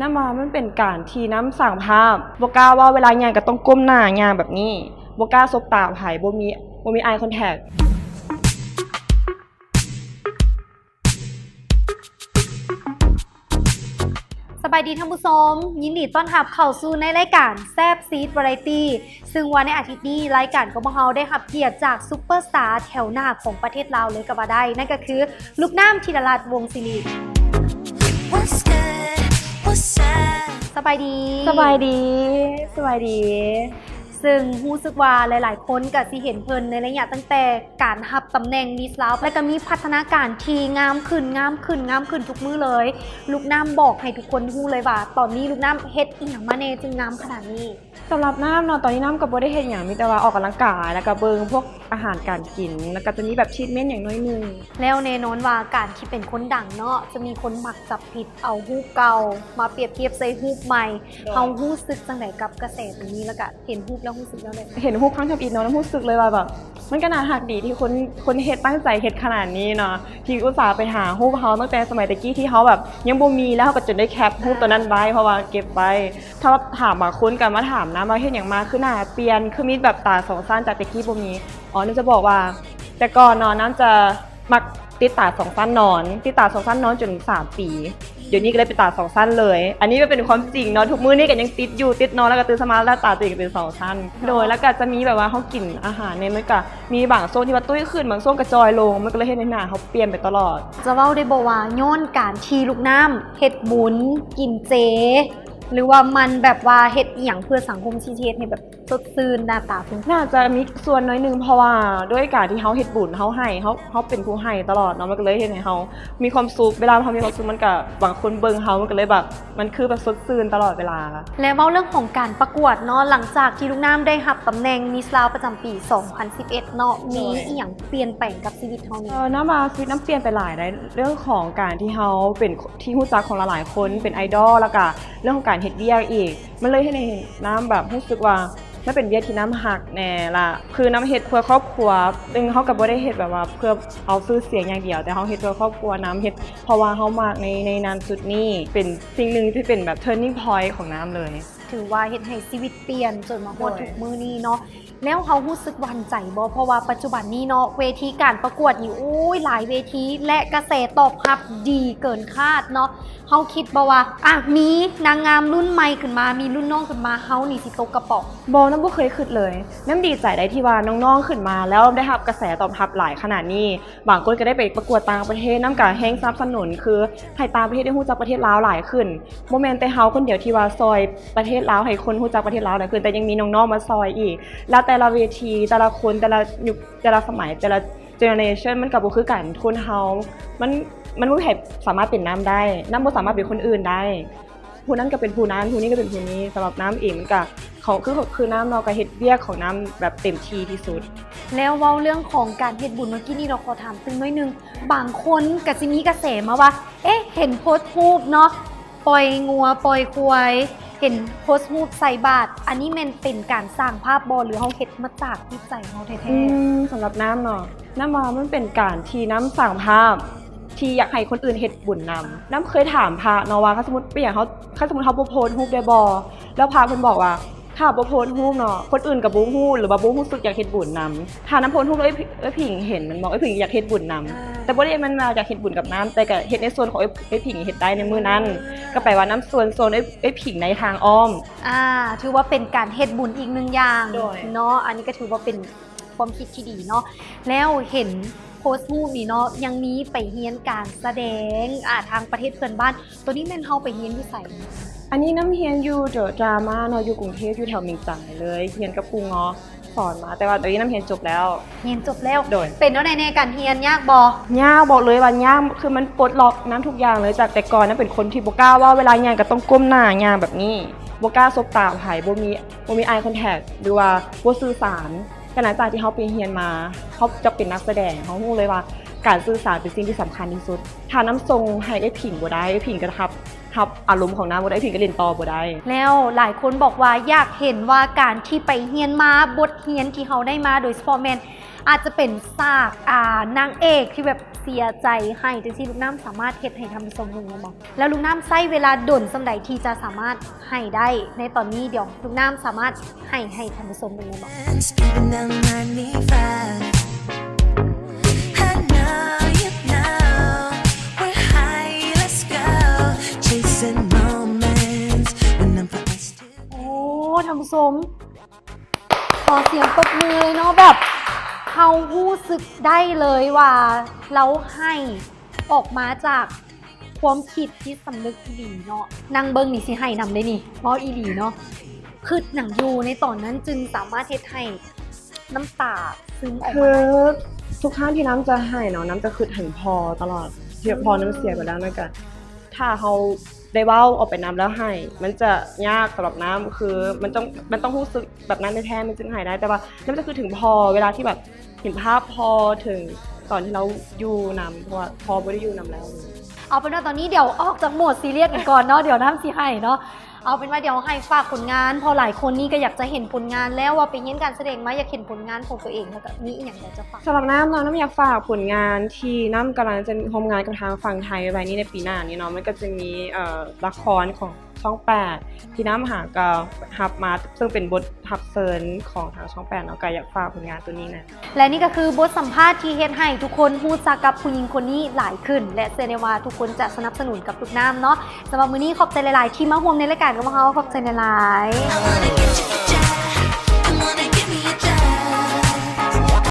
ນຳວ່າມັນເປັນການທີ່ນຳສ້າງພາບ ບໍ່ກ້າເວົ້າ ເວລາຍ່າງກໍຕ້ອງກົ້ມໜ້າຍ່າງແບບນີ້ ບໍ່ກ້າສົບຕາໃຜ ບໍ່ມີ ບໍ່ມີ eye contact. ສະບາຍດີທ່ານຜູ້ຊົມ, ຍິນດີຕ້ອນຮັບເຂົ້າສູ່ໃນລາຍການແຊບຊີດວາໄຣຕີ ຊຶ່ງວ່າໃນອາທິດນີ້ ລາຍການຂອງພວກເຮົາໄດ້ຮັບກຽດຈາກຊຸບເປີສະຕາແຖວໜ້າຂອງປະເທດລາວເລີຍກໍວ່າໄດ້, ນັ້ນກໍຄື ລູກນ້ຳ ທິດາລັດ ວົງສິລິ. What's good? What's up? ສະບາຍດີ. ສະບາຍດີ. ສະບາຍດີ. ຊຶ່ງຮູ້ສຶກວ່າຫຼາຍໆຄົນກໍຊິເຫັນເພິ່ນໃນໄລຍະຕັ້ງແຕ່ການຮັບຕຳແໜ່ງມິສລາວ ແລະ ກໍມີພັດທະນາການທີ່ງາມຂຶ້ນ, ງາມຂຶ້ນ, ງາມຂຶ້ນທຸກມື້ເລີຍ. ລູກນ້ຳບອກໃຫ້ທຸກຄົນຮູ້ເລີຍວ່າ ຕອນນີ້ລູກນ້ຳເຮັດອີ່ຫຍັງມາແດ່ຈຶ່ງງາມຂະໜາດນີ້? ສຳລັບນ້ຳເນາະ ຕອນນີ້ນ້ຳກໍບໍ່ໄດ້ເຮັດຫຍັງ ມີແຕ່ວ່າອອກກຳລັງກາຍ ແລ້ວກໍເບິ່ງພວກອາຫານການກິນ ແລ້ວກໍຈະມີແບບທຣີດເມັນຫຍັງໜ້ອຍໜຶ່ງ. ແລ້ວແນ່ນອນວ່າການທີ່ເປັນຄົນດັງເນາະ ຈະມີຄົນມັກຈັບຜິດເອົາຮູບເກົ່າມາປຽບທຽບໃສ່ຮູບໃໝ່. ໂດຍ. ເຮົາຮູ້ສຶກຈັ່ງໃດກັບກະແສຕົງນີ້ ແລ້ວກໍເຫັນຮູບແລ້ວຮູ້ສຶກແນວໃດ? ເຫັນຮູບຄັ້ງທຳອິດເນາະ ນ້ຳຮູ້ສຶກເລີຍວ່າແບບ ມັນກໍໜ້າຮັກດີທີ່ຄົນ ຄົນເຮັດຕັ້ງໃຈເຮັດຂະໜາດນີ້ເນາະ ທີ່ອຸດສ່າໄປຫາຮູບເຮົາຕັ້ງແຕ່ສະໄໝແຕ່ກີ້ທີ່ເຮົາແບບຍັງບໍ່ມີ ແລ້ວເຮົາກໍຈົນໄດ້ແຄັບຮູບໂຕນັ້ນໄວ້ ເພາະວ່າເກັບໄວ້. ຖ້າວ່າຖາມບາງຄົນກໍມາຖາມນຳວ່າເຮັດຫຍັງມາ ຄືໜ້າປ່ຽນ ຄືມີແບບຕາສອງຊັ້ນ ຈາກແຕ່ກີ້ບໍ່ມີ. ອໍ ນ້ຳຈະບອກວ່າ ແຕ່ກ່ອນເນາະ ນ້ຳຈະມັກຕິດຕາສອງຊັ້ນນອນ ຕິດຕາສອງຊັ້ນນອນຈົນສາມປີ ດຽວນີ້ກໍເລີຍເປັນຕາສອງຊັ້ນເລີຍ. ອັນນີ້ມັນເປັນຄວາມຈິງເນາະ ທຸກມື້ນີ້ກໍຍັງຕິດຢູ່ ຕິດນອນແລ້ວກໍຕື່ນເຊົ້າມາແລ້ວຕາຕົວເອງກໍເປັນສອງຊັ້ນ. ໂດຍ. ແລ້ວກໍຈະມີແບບວ່າເຮົາກິນອາຫານແດ່ ມັນກໍມີບາງຊ່ວງທີ່ວ່າຕຸ້ຍຂຶ້ນ ບາງຊ່ວງກໍຈ່ອຍລົງ ມັນກໍເລີຍເຮັດໃຫ້ໜ້າເຮົາປ່ຽນໄປຕະຫຼອດ. ຈະເວົ້າໄດ້ບໍ່ວ່າຍ້ອນການທີ່ລູກນ້ຳເຮັດບຸນ ກິນເຈ ຫຼືວ່າມັນແບບວ່າເຮັດອີ່ຫຍັງເພື່ອສັງຄົມ ທີ່ເຮັດໃຫ້ແບບ ສົດຊື່ນ ໜ້າຕາເພິ່ນ? ໜ້າຈະມີສ່ວນໜ້ອຍໜຶ່ງ ເພາະວ່າດ້ວຍການທີ່ເຮົາເຮັດບຸນ ເຮົາໃຫ້ ເຮົາ ເຮົາເປັນຜູ້ໃຫ້ຕະຫຼອດເນາະ ມັນກໍເລີຍເຮັດໃຫ້ເຮົາມີຄວາມສຸກ. ເວລາເຮົາມີຄວາມສຸກ ມັນກໍ ບາງຄົນເບິ່ງເຮົາ ມັນກໍເລີຍແບບ ມັນຄືແບບສົດຊື່ນຕະຫຼອດເວລາ. ແລະ ເວົ້າເລື່ອງຂອງການປະກວດເນາະ ຫຼັງຈາກທີ່ລູກນ້ຳໄດ້ຮັບຕຳແໜ່ງມິສລາວປະຈຳປີສອງພັນສິບເອັດເນາະ ໂດຍ ມີອີ່ຫຍັງປ່ຽນແປງກັບຊີວິດເຮົາແດ່? ເອີ ນ້ຳວ່າຊີວິດນ້ຳປ່ຽນໄປຫຼາຍໃດ໋ ເລື່ອງຂອງການທີ່ເຮົາເປັນທີ່ຮູ້ຈັກຂອງຫຼາຍໆຄົນ ເປັນໄອດອລ ແລ້ວກະເລື່ອງຂອງການເຮັດວຽກອີກ ມັນເລີຍເຮັດໃຫ້ນ້ຳແບບຮູ້ສຶກວ່າ ມັນເປັນວຽກທີ່ນ້ຳຮັກແດ່ລະ ຄືນ້ຳເຮັດເພື່ອຄອບຄົວ ຊຶ່ງເຮົາກໍບໍ່ໄດ້ເຮັດແບບວ່າເພື່ອເອົາຊື່ສຽງຢ່າງດຽວ ແຕ່ເຮົາເຮັດເພື່ອຄອບຄົວນຳ ເຮັດເພາະວ່າເຮົາມັກໃນ ໃນງານຈຸດນີ້ ເປັນສິ່ງໜຶ່ງທີ່ເປັນແບບ turning point ຂອງນ້ຳເລີຍ. ຖືວ່າເຮັດໃຫ້ຊີວິດປ່ຽນຈົນມາຮອດ ໂດຍ ທຸກມື້ນີ້ເນາະ. ແລ້ວເຮົາຮູ້ສຶກຫວັ່ນໃຈບໍ່? ເພາະວ່າປັດຈຸບັນນີ້ເນາະ ເວທີການປະກວດນີ້ ໂອ້ຍ ຫຼາຍເວທີ ແລະ ກະແສຕອບຮັບດີເກີນຄາດເນາະ. ເຮົາຄິດບໍ່ວ່າ ອະ ມີນາງງາມລຸ້ນໃໝ່ຂຶ້ນມາ ມີລຸ້ນນ້ອງຂຶ້ນມາ ເຮົານີ້ຊິຕົກກະປ໋ອງ? ບໍ່ ນ້ຳບໍ່ເຄີຍຄິດເລີຍ. ນ້ຳດີໃຈໃດ໋ທີ່ວ່ານ້ອງໆຂຶ້ນມາແລ້ວໄດ້ຮັບກະແສຕອບຮັບຫຼາຍຂະໜາດນີ້. ບາງຄົນກໍໄດ້ໄປປະກວດຕ່າງປະເທດ ນ້ຳກະແຮ່ງສະໜັບສະໜູນ ຄືໃຫ້ຕ່າງປະເທດໄດ້ຮູ້ຈັກປະເທດລາວຫຼາຍຂຶ້ນ. ບໍ່ແມ່ນແຕ່ເຮົາຄົນດຽວທີ່ວ່າຊ່ອຍປະເທດລາວ ໃຫ້ຄົນຮູ້ຈັກປະເທດລາວຫຼາຍຂຶ້ນ ແຕ່ຍັງມີນ້ອງໆມາຊ່ອຍອີກ. ແລ້ວແຕ່ລະເວທີ ແຕ່ລະຄົນ ແຕ່ລະຍຸກ ແຕ່ລະສະໄໝ ແຕ່ລະ generation ມັນກໍບໍ່ຄືກັນ. ຄົນເຮົາ ມັນ ມັນບໍ່ມີໃຜສາມາດເປັນນ້ຳໄດ້ ນ້ຳບໍ່ສາມາດເປັນຄົນອື່ນໄດ້. ຜູ້ນັ້ນກໍເປັນຜູ້ນັ້ນ ຜູ້ນີ້ກໍເປັນຜູ້ນີ້. ສຳລັບນ້ຳເອງມັນກະ ເຂົາ ຄື ຄືນ້ຳເນາະ ກໍເຮັດວຽກຂອງນ້ຳແບບເຕັມທີ່ທີ່ສຸດ. ແລ້ວເວົ້າເລື່ອງຂອງການເຮັດບຸນ ເມື່ອກີ້ນີ້ເນາະ ຂໍຖາມຕື່ມໜ້ອຍໜຶ່ງ. ບາງຄົນກໍຊິມີກະແສມາວ່າ ເອະ ເຫັນໂພສຮູບເນາະ ປ່ອຍງົວ ປ່ອຍຄວາຍ ເຫັນໂພສຮູບໃສ່ບາດ ອັນນີ້ແມ່ນເປັນການສ້າງພາບບໍ່ ຫຼືເຮົາເຮັດມາຈາກຈິດໃຈເຮົາແທ້ໆ? ອືມ ສຳລັບນ້ຳເນາະ ນ້ຳວ່າມັນເປັນການທີ່ນ້ຳສ້າງພາບທີ່ຢາກໃຫ້ຄົນອື່ນເຮັດບຸນນຳ. ນ້ຳເຄີຍຖາມພະເນາະວ່າ ຄັນສົມມຸດເປັນຫຍັງເຮົາ ຄັນສົມມຸດເຮົາບໍ່ໂພສຮູບໄດ້ບໍ່? ແລ້ວພະເພິ່ນບອກວ່າ ຖ້າບໍ່ໂພສຮູບເນາະ ຄົນອື່ນກໍບໍ່ຮູ້ ຫຼືວ່າບໍ່ຮູ້ສຶກຢາກເຮັດບຸນນຳ. ຖ້ານ້ຳໂພສຮູບແລ້ວເອື້ອຍ ເອື້ອຍຜິງເຫັນແມ່ນບໍ່ ເອື້ອຍຜິງຢາກເຮັດບຸນນຳ. ອ່າ ແຕ່ບໍ່ໄດ້ແມ່ນວ່າຢາກເຮັດບຸນກັບນ້ຳ ແຕ່ກໍເຮັດໃນສ່ວນຂອງເອື້ອຍ ເອື້ອຍຜິງເຮັດໄດ້ໃນມື້ນັ້ນ ອ່າ ກໍແປວ່ານ້ຳຊວນ ຊວນເອື້ອຍ ເອື້ອຍຜິງໃນທາງອ້ອມ. ອ່າ ຖືວ່າເປັນການເຮັດບຸນອີກໜຶ່ງຢ່າງ ໂດຍ ເນາະ ອັນນີ້ກໍຖືວ່າເປັນ ຄວາມຄິດທີ່ດີເນາະ. ແລ້ວເຫັນໂພສຮູບນີ້ເນາະ ຍັງມີໄປຮຽນການສະແດງ ອ່າ ທາງປະເທດເພື່ອນບ້ານ ໂຕນີ້ແມ່ນເຮົາໄປຮຽນຢູ່ໃສ? ອັນນີ້ນ້ຳຮຽນຢູ່ The Drama ເນາະ ຢູ່ກຸງເທບ ຢູ່ແຖວເມັງຈາຍເລີຍ ຮຽນກັບຄູເງາະສອນມາ ແຕ່ວ່າຕອນນີ້ນ້ຳຮຽນຈົບແລ້ວ. ຮຽນຈົບແລ້ວ. ໂດຍ. ເປັນແນວໃດແດ່ການຮຽນ ຍາກບໍ່? ຍາກ ບອກເລີຍວ່າຍາກ ຄືມັນປົດລັອກນ້ຳທຸກຢ່າງເລີຍ. ຈາກແຕ່ກ່ອນນ້ຳເປັນຄົນທີ່ບໍ່ກ້າເວົ້າ ເວລາຫຍັງກໍຕ້ອງກົ້ມໜ້າຍ່າງແບບນີ້ ບໍ່ກ້າສົບຕາໃຜ ບໍ່ມີ ບໍ່ມີ eye contact ຫຼືວ່າບໍ່ສື່ສານ. ແຕ່ຫຼັງຈາກທີ່ເຮົາໄປຮຽນມາ ເຮົາຈະເປັນນັກສະແດງ ເຮົາຮູ້ເລີຍວ່າການສື່ສານເປັນສິ່ງທີ່ສຳຄັນທີ່ສຸດ. ຖ້ານ້ຳສົ່ງໃຫ້ເອື້ອຍຜິງບໍ່ໄດ້ ເອື້ອຍຜິງກໍຮັບ ຮັບອາລົມຂອງນ້ຳບໍ່ໄດ້ ເອື້ອຍຜິງກໍຫຼິ້ນຕໍ່ບໍ່ໄດ້. ແລ້ວຫຼາຍຄົນບອກວ່າຢາກເຫັນວ່າການທີ່ໄປຮຽນມາ ບົດຮຽນທີ່ເຮົາໄດ້ມາ ໂດຍສະເພາະແມ່ນ ອາດຈະເປັນສາກ ອ່າ ນາງເອກທີ່ແບບເສຍໃຈໄຫ້ ຈັ່ງຊີ້ ລູກນ້ຳສາມາດເຮັດໃຫ້ທ່ານຜູ້ຊົມເບິ່ງໄດ້ບໍ່? ແລ້ວລູກນ້ຳໃຊ້ເວລາດົນສ່ຳໃດທີ່ຈະສາມາດໄຫ້ໄດ້? ໃນຕອນນີ້ດຽວລູກນ້ຳສາມາດໄຫ້ ໃຫ້ທ່ານຜູ້ຊົມເບິ່ງໄດ້ບໍ່? Spending the money fast. I know you know we're high, let's go. Chasing moments when none for us to ໂອ້ ທ່ານຜູ້ຊົມ ຂໍສຽງຕົບມືເລີຍເນາະ ແບບເຮົາຮູ້ສຶກໄດ້ເລີຍວ່າລາວໄຫ້ອອກມາຈາກຄວາມຄິດຈິດສຳນຶກອີ່ຫຼີເນາະ. ນັ່ງເບິ່ງນີ້ຊິໄຫ້ນຳເດ້ນີ້ ເວົ້າອີ່ຫຼີເນາະ. ຄິດຫຍັງຢູ່ໃນຕອນນັ້ນຈຶ່ງສາມາດເຮັດໃຫ້ນ້ຳຕາຊຶມອອກມາໄດ້? ຄືທຸກຄັ້ງທີ່ນ້ຳຈະໄຫ້ເນາະ ນ້ຳຈະຄິດເຖິງພໍ່ຕະຫຼອດ ທີ່ພໍ່ນ້ຳເສຍໄປແລ້ວ ນັ້ນກະ ຖ້າເຮົາໄດ້ເວົ້າອອກໄປນຳແລ້ວໄຫ້ ມັນຈະຍາກສຳລັບນ້ຳ ຄືມັນຕ້ອງ ມັນຕ້ອງຮູ້ສຶກແບບນັ້ນແທ້ໆ ມັນຈຶ່ງໄຫ້ໄດ້. ແຕ່ວ່ານ້ຳຈະຄິດເຖິງພໍ່ ເວລາທີ່ແບບເຫັນພາບພໍ່ ເຖິງຕອນທີ່ລາວຢູ່ນຳ ເພາະວ່າພໍ່ບໍ່ໄດ້ຢູ່ນຳແລ້ວ. ເອົາເປັນວ່າຕອນນີ້ດຽວອອກຈາກໂໝດຊີຣຽສກັນກ່ອນເນາະ ດຽວນ້ຳຊິໄຫ້ເນາະ. ເອົາເປັນວ່າດຽວໃຫ້ຝາກຜົນງານ ເພາະຫຼາຍຄົນນີ້ກໍຢາກຈະເຫັນຜົນງານແລ້ວ ວ່າໄປຮຽນການສະແດງມາ ຢາກເຫັນຜົນງານຂອງຕົວເອງ ແລ້ວກໍມີອີ່ຫຍັງຢາກຈະຝາກ? ສຳລັບນ້ຳເນາະ ນ້ຳຢາກຝາກຜົນງານທີ່ນ້ຳກຳລັງຈະຮ່ວມງານກັບທາງຝັ່ງໄທໄວ້ນີ້ໃນປີໜ້ານີ້ເນາະ ມັນກໍຈະມີ ເອີ ລະຄອນຂອງຊ່ອງແປດ ທີ່ນ້ຳຫາກໍຮັບມາ ເຊິ່ງເປັນບົດຮັບເຊີນຂອງທາງຊ່ອງແປດເນາະ ກໍຢາກຝາກຜົນງານຕົວນີ້ນະ. ແລະນີ້ກໍຄືບົດສຳພາດທີ່ເຮັດໃຫ້ທຸກຄົນຮູ້ຈັກກັບຜູ້ຍິງຄົນນີ້ຫຼາຍຂຶ້ນ ແລະເຊື່ອແນ່ວ່າທຸກຄົນຈະສະໜັບສະໜູນກັບທຸກນ້ຳເນາະ. ສຳລັບມື້ນີ້ຂອບໃຈຫຼາຍໆທີ່ມາຮ່ວມໃນລາຍການກັບເຮົາ ຂອບໃຈຫຼາຍໆ.